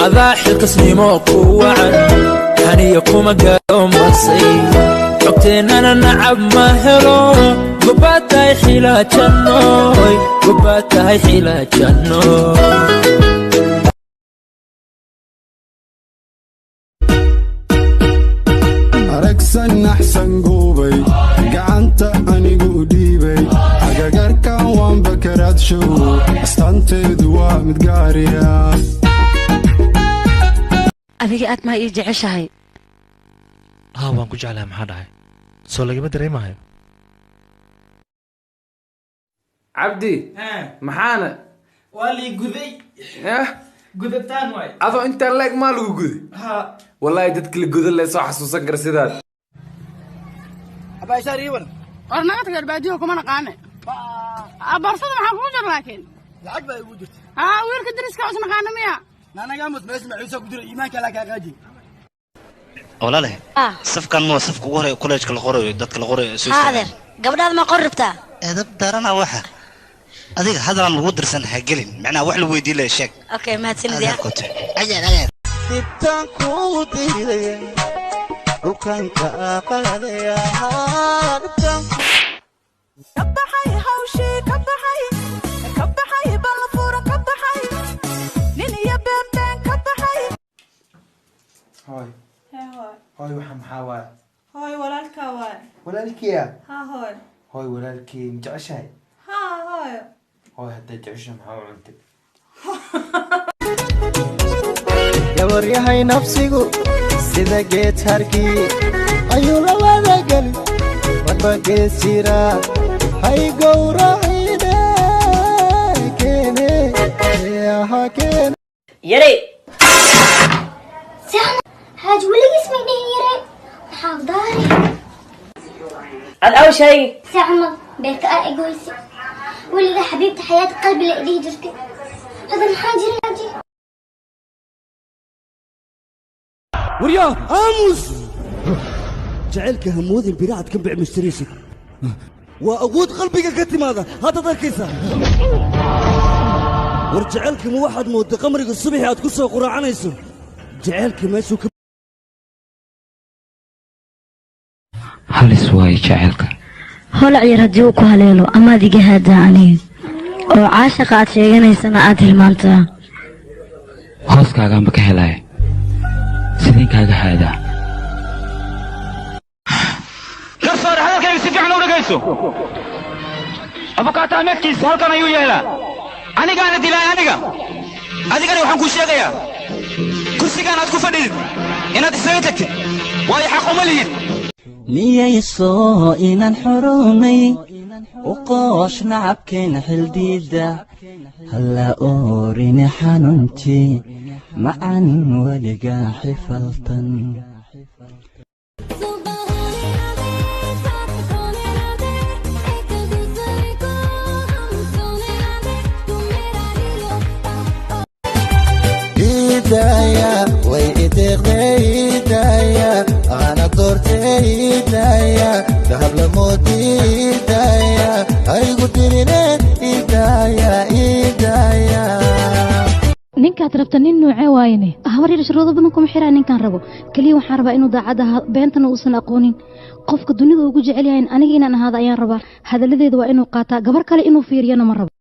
Adaa xilkasnimo ku wacan, xaniya kuma gaaro masay, xogteennana nacab ma helo. Gobaad tahay xilaajannoy, gobaad tahay xilaajannoy. Aragsan naxsan guubay, gacanta anigu dhiibay, agagarkan waan bakaraad show, astaanteedu waa mid gaariya. Adiga aad maa ii jeceshahay? Haa, waan ku jeclahay. Maxaa dhacay? Soo lagama dareemahayo. Cabdi, maxaana? Waa lii guday. Yah? Gudataan waay. Adoo intaan leeg maa lagu guday? Ha. Wallaahi dadka la gudan le soo xasuusan kara sidaad. War naga tageer, baadiyaha kuma naqaane. Boorsada maxaa kugu jira laakiin? Lacag baa igu jirta. Haa, wiilka dariska us naqaana miya? Naanagaamud meesha maciisa ku jira, iimaanka laa kaa qaaji. Walaale, safkan ma safka ugu horeeya kolleejka la qorayo, dadka la qorayo soo Haa adeer, gabdhaada ma qori rabtaa? Edab darana waxa adiga hadalan lagu dirsan ha gelin, macnaha wax lagu weydiin lahaa sheeg. Okay, mahadsanid ya. Adeerkote adeer adeer. Dhibtaan kuu diidaya, dhulkan kaa qaadaya, dhibtaan. Ka baxay hawshii, ka baxay, ka baxay, balfura ka baxay, nin iyo beenbeen ka baxay. Hooy. Hee hooy. Hooy, waxa maxaa waay? Hooy, walaalkaa waay. Walaalkiya? Ha hooy. Hooy, walaalkii ma jeceshahay? Ha hooy. Hooy, hadday jeceshahay, maxaa u cuntay? Gabaryahay, nafsigu sida geed harkii ayuu labada geli marba gees jira, hay gowracine keene aha keene. Yarey. Xaaj weligiis may dhihin yare, maxaa daari? Ad aw shay. Si camal beerka aa egoysi, weligaa xabiibta xayaata qalbi la dhihi jirtay, hadda maxaa jira xaaji? Waryaa, aamus! Jacaylka hamoodin biraacad ka bic mushtariisid, waa awood qalbiga ka timaada. Haddaad arkaysaa, war jacaylka ma waxaad moodday qamriga subaxii aad ku soo quraacanayso? Jacaylka meeshuu ka Halis waaye jaceylka. Holac yar haddii uu ku haleelo amaad iga haadaa aniga oo caashaqa aad sheeganaysana aad hilmaantaa. Hooskaagaanba ka helaya, sideen kaaga haadaa? Garsoore, hadalkayga si fiican u dhegayso. Abukaata meedkiisa halkan ayuu yeelaa, anigaana dilaay aniga. Adigana waxaan kuu sheegayaa kursigaan aad ku fadhidid inaad isaga tagtid, waayo xaq uma lihid. Niyayso inaan xorownay u qoosh nacabkeena xildiida, halla oorine xanuunti macan weliga xifaltan. Idaya way ideeqday, idaya ana doortay, idaya dahab lamoodi, idaya haygu dirine, idaya idaya. Ninkaad rabta nin nuucee waayne? Habar yar, shuruudo badan kuma xiraa ninkaan rabo. Keliya waxaan rabaa inuu daacad ahaa, beentana uusan aqoonin. Qofka dunida ugu jecel yahay aniga inaan ahaado ayaan rabaa. Hadalladeeda waa inuu qaataa, gabar kale inuu fiiriyana ma rabo.